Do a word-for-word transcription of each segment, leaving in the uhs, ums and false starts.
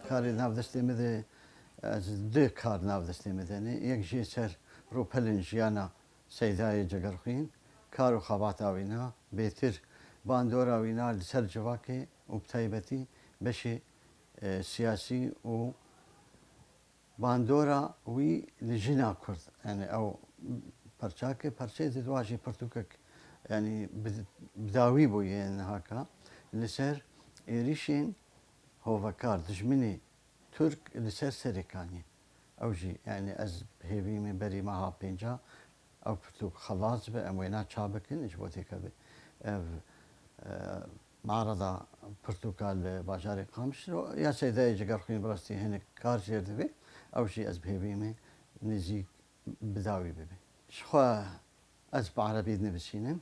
Karê nav destê min de, ez du kar nav destê min de ne. Yek jê ser rûpelên jiyana Seydayê Cegerxwîn, kar û xebata wî ne, bêtir bandora wî ne li ser civakê û bi taybetî beşê, e, siyasî û bandora wî li jina Kurd. Yanî ew perçake, perçeyê di dua jî pirtûkek, yanî bi, bi dawî bûye nihaka li ser êrîşên hovekar, dijminê Tirk li ser Serêkaniyê. Ew jî, yanî ez hêvî me berî meha pênca ew pirtûk xelas be, em wêna çap bikin, ji bo têkevê ev, e, marada pirtûka li bajarê Qamişlo ya Seydayê Cegerxwîn bi rastî hinek kar jêr divê, ew jî ez bi hêvî me nêzîk bi dawî bibe. Ji xwe ez bi erebî dinivîsînim.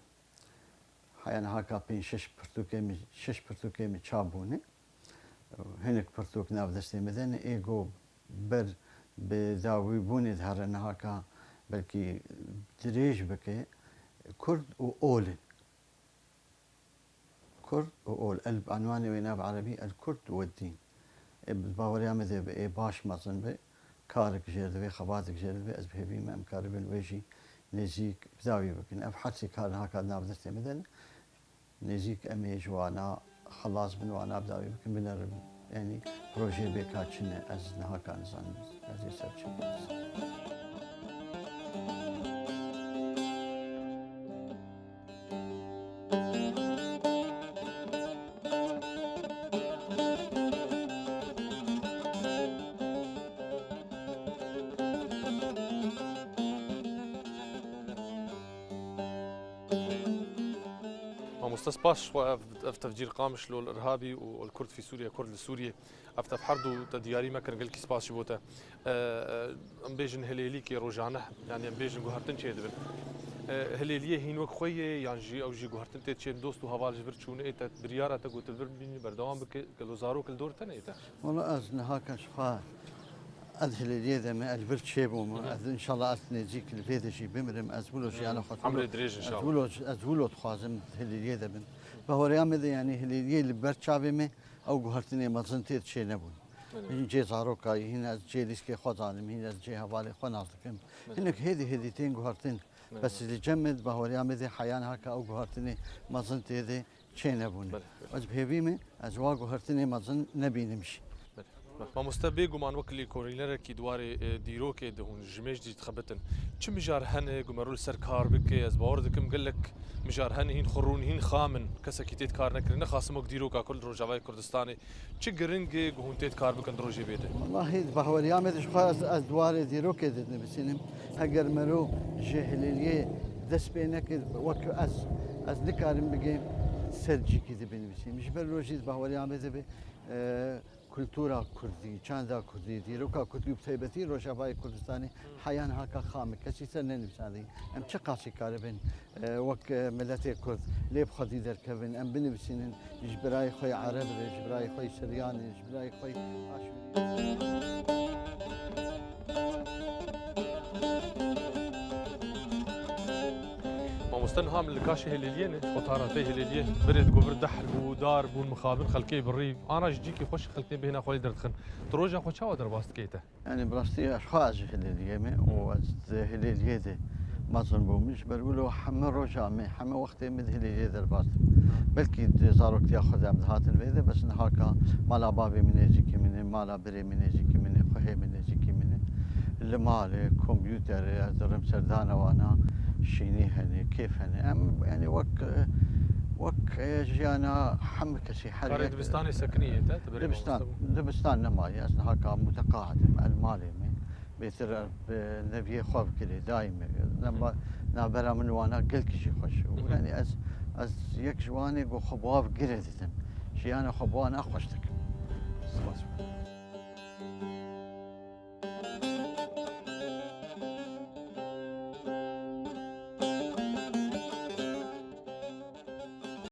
Heya niha ka pênc şeş pirtûkê min, şeş pirtûkê min çap bûne. Hinek pirtûk nav destê min de ne. Ê ku ber bi dawîbûnê dihere niha ka belkî dirêj bike, Kurd û Ol in. Kurd û Ol. El, enwanê wê ne bi erebî El Kurd we Dîn. Ê, bi baweriya me de bi, ê baş mezin be, karek jêr divê, xebatek jêr divê, ez bi hêvî me em karibin wê jî nêzîk bi dawî bikin. Ev her sê kar niha ka nav destê me de ne. Nêzîk em ê ji wana xelas bin, wana bi dawî bikin, binerin. Yanî projeyê bê ka çi ne, ez niha ka nizanim, ez ê ser çi bikim. Mamoste, spas ji xwe ev, ev tevcîr Qamişlo li Irhabî û El Kurd fî Sûriye, Kurd li Sûriyê. Ev tev her du te diyarî me kirin, gelkî spas ji bo te. E, e, em bêjin hilêlîkê rojane, yanî em bêjin guhertin çêdibin. E, hilêliyê hîn wek xwe ye, yan jî ew jî guhertin tê diçên dost û heval ji vir çûne, ê te biryara te gotin vir bîne, berdewam bike, gelo zarok li dor te ne ê te? Wala ez niha ka ji xwe ez hilêliyê de me, ez li vir çêbûm. Hı hı. Ez înşallah ez nêzîk li vê de jî bimirim. Ez wilo jiyana xwe Emrê dirêj ez înşallah. Wilo, ez wilo dixwazim hilêliyê de bin. Baweriya me de yanî hilêliyê li ber çavê me ew guhertinê mezin tê çê nebûn. Belê. Hîn cê zarokayî, hîn ez cê lîskê xwe zanim, hîn ez cê hevalê xwe nas dikim. Belê. Hinek hêdî hêdî tên guhertin. Belê. Bes li cem me, baweriya me de heya niha ka ew guhertinê mezin tê de çê nebûne. Belê, belê. Ez bi hêvî me, ez wa guhertinê mezin nebînim jî. Belê. Mamoste, bêguman wek lêkolînerekî di warê, e, dîrokê de hûn ji mêj jî dixebitin. Çi mijar hene ku mero li ser kar bike? Ez bawer dikim gelek mijar hene, hîn xurûn, hîn xam in. Kesekî tê kar nekirî. Nexasim wek dîroka ku li Rojavayê Kurdistanê. Çi giring e ku hûn tê kar bikin di rojê bê de? Wallahî, di baweriya me de ji xwe ez, ez di warê dîrokê de dinivîsînim. Heger mero ji hilêliyê dest pê neke, wek ez, ez nikarim bigêm ser cîkî de binivîsînim. Ji ber wilo jî di baweriya me de be, e, kultura kurdî, çanda kurdî, dîroka kurdî û bi taybetî Rojavayê Kurdistanê heya niha ka xam e, kesî ser nenivîsandî. Em çiqasî karibin, e, wek, e, miletê kurd lê bi xwedî derkevin, em binivîsînin ji birayê xwe yê ereb re, ji birayê xwe yê siryan re, ji birayê xwe yê aşûrî re. Mamoste, niha min li kaşê hilêliyê ne, otara te hilêliyê. Birê digo vir dehr bû, dar bûn, mixabin, xelkê birî. Ana ji cîkê xwe jî xelkê bêhna xwe lê derdixin. Tu roja xwe çawa derbas dikey te? Yanî bi rastî ez xwe ez ji hilêliyê me û ez di hilêliyê de mezin bûm. Ji ber wilo heme roja me, heme wextê me di hilêliyê derbas dibû. Belkî di zaroktiya xwe de em dihatin vê de, bes niha ka mala bavê min ê cîkê min ê, mala birê min ê cîkê min ê, xwehê min ê cîkê min ê. Li malê, kompûterê, ez dirim serdana wana, şînî hene, kêf hene. Em, yanî wek, wek, e, jiyana hemû kesî her Karê yek dibistanê sekinî yê te, tu berê Dibistan, mamoste bû. Dibistan nemaye, ez niha ka muteqaid im, ez li malê me. Bêtir bi neviyê xwe bi girê dayî me. Nema-, Hı. Navbera min wana gelkî jî xweş. Hı hı. Yanî ez, ez yek ji wan ê ku xwe bi wa bi girê didim. Jiyana xwe bi wana xweş dikim. Spas.